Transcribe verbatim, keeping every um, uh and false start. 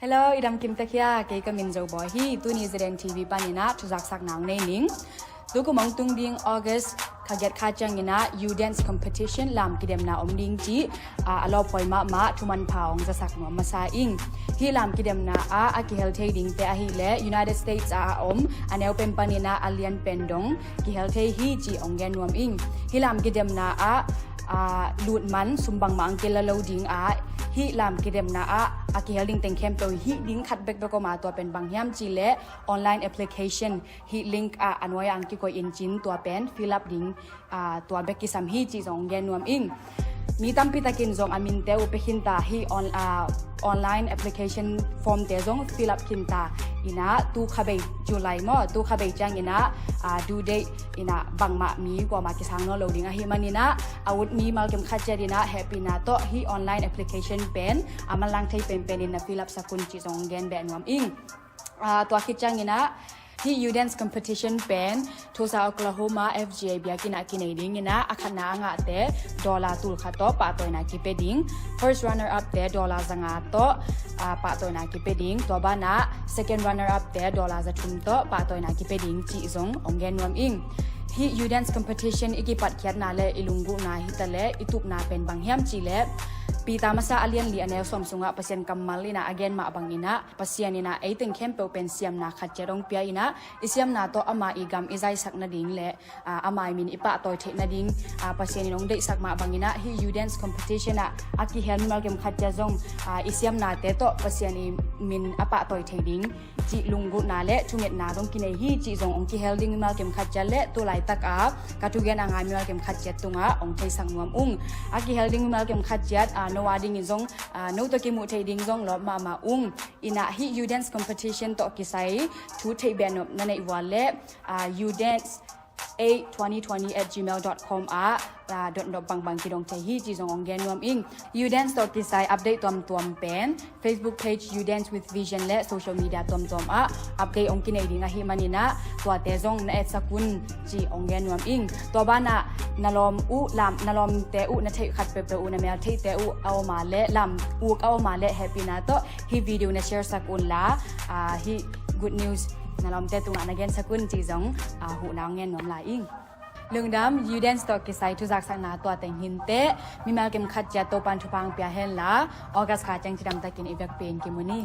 Hello, i dam kim tek hia? Kei ka min Zo Bawi hi. Tuni Zeden T V panin ah thuzaksakna hong nei ning. Tukum hong tung ding August kha giat kha ciangin ah U Dance Competition lam kidemna om ding cih, ah, a lawphuai mahmah thumanpha hong zasak nuam masa ing. Hih lam kidemna ah a kihel thei dingte ahih leh United States ah a om a neu pen panin ah a lian pen dong kihel thei hi cih hong gen nuam ing. Hih lam kidemna ah, ah, lut man sum bangmah hong kila lo ding a, hih lam kidemna ah a kihel ding teng khempeuh hih ding khat bekbek om a, tua pen bang hiam cih leh online application, hih link ah a nuai ah hong kikoih in cin tua pen fill up ding, ah, tua bek kisam hi cih zong hong gen nuam ing. Mi tampi takin zong a minte uh pia khin ta, hih on-, ah, online application form te zong fill up khin ta. In ah tu kha bei, July maw, tu kha bei ciangin ah, ah, due date in ah bangmah mi kuamah kisang nawn lo ding ahih manin ah, a ut mi mimal kim khat ciat in ah hehpihna tawh hih online application pen a manlang thei penpen in na fill up sak un cih zong hong gen beh nuam ing. Ah, tua khit ciangin ah hih U Dance Competition pen Tulsa, Oklahoma F G A biakinn ah kinei dingin ah, a khatna a ngahte dollar tul khat tawh pahtawina kipia ding, first runner up te dollar za nga tawh, ah, pahtawina kipia ding, tua banah second runner up te dollar za thum tawh pahtawina kipia ding cih zong hong gen nuam ing. Hih U Dance Competition i kipatkhiatna le i lunggulhna hi ta le i tupna pen bang hiam cih leh Peter masa a lian li a neu sawm sungah Pasian kammal in ah a gen mah bangin ah, Pasian in ah ei teng khempeuh pen siamna khat ciat hong pia in ah, i siamna tawh ama i gam i zaisak nading le, ah, ama i min i pahtawi theih nading, ah, Pasian in hong deihsak mah bangin ah hih U Dance Competition ah a kihel mimal kim khat ciat zong, ah, i siamnate tawh Pasian i min a pahtawi thei ding cih lunggulhna le thungetna zong kinei hi cih zong hong kihel ding mimal kim khat ciat le tu laitak a ka thugen a ngai mimal kim khat ciat tungah hong theisak nuam ung. A kihel ding mimal kim khat ciat, ah, no a dingin zong, ah, no tawh kimuh theih ding zong lawp mahmah ung. In ah hih U Dance Competition tawh kisai thu theih beh nop na neih uh a leh, ah, U Dance eight twenty twenty at gmail dot com ah, ah, dotnop bangbang kidong thei hi cih zong hong gen nuam ing. U Dance tawh kisai update tuamtuam pen Facebook page U Dance with Vision le social media tuamtuam ah update hong kinei ding ahih manin ah tuate zong na etsak un cih hong gen nuam ing. Tua banah na lawm uh lam, na lawmte uh na theih khat peuhpeuh uh, na mel theihte uh a om a leh, lam uk a om a leh hehpihna tawh hih video na share sak un la, ah, hih good news na lawmte tungah na gensak un cih zong, ah, huhna hong ngen nuam lai ing. Lungdam. U Dance tawh kisai thuzaksakna tua teng hi inteh. Mimal kim khat ciat Topan thupha hong pia hen la, August kha ciang cidamtakin i vekpi in kimu ni.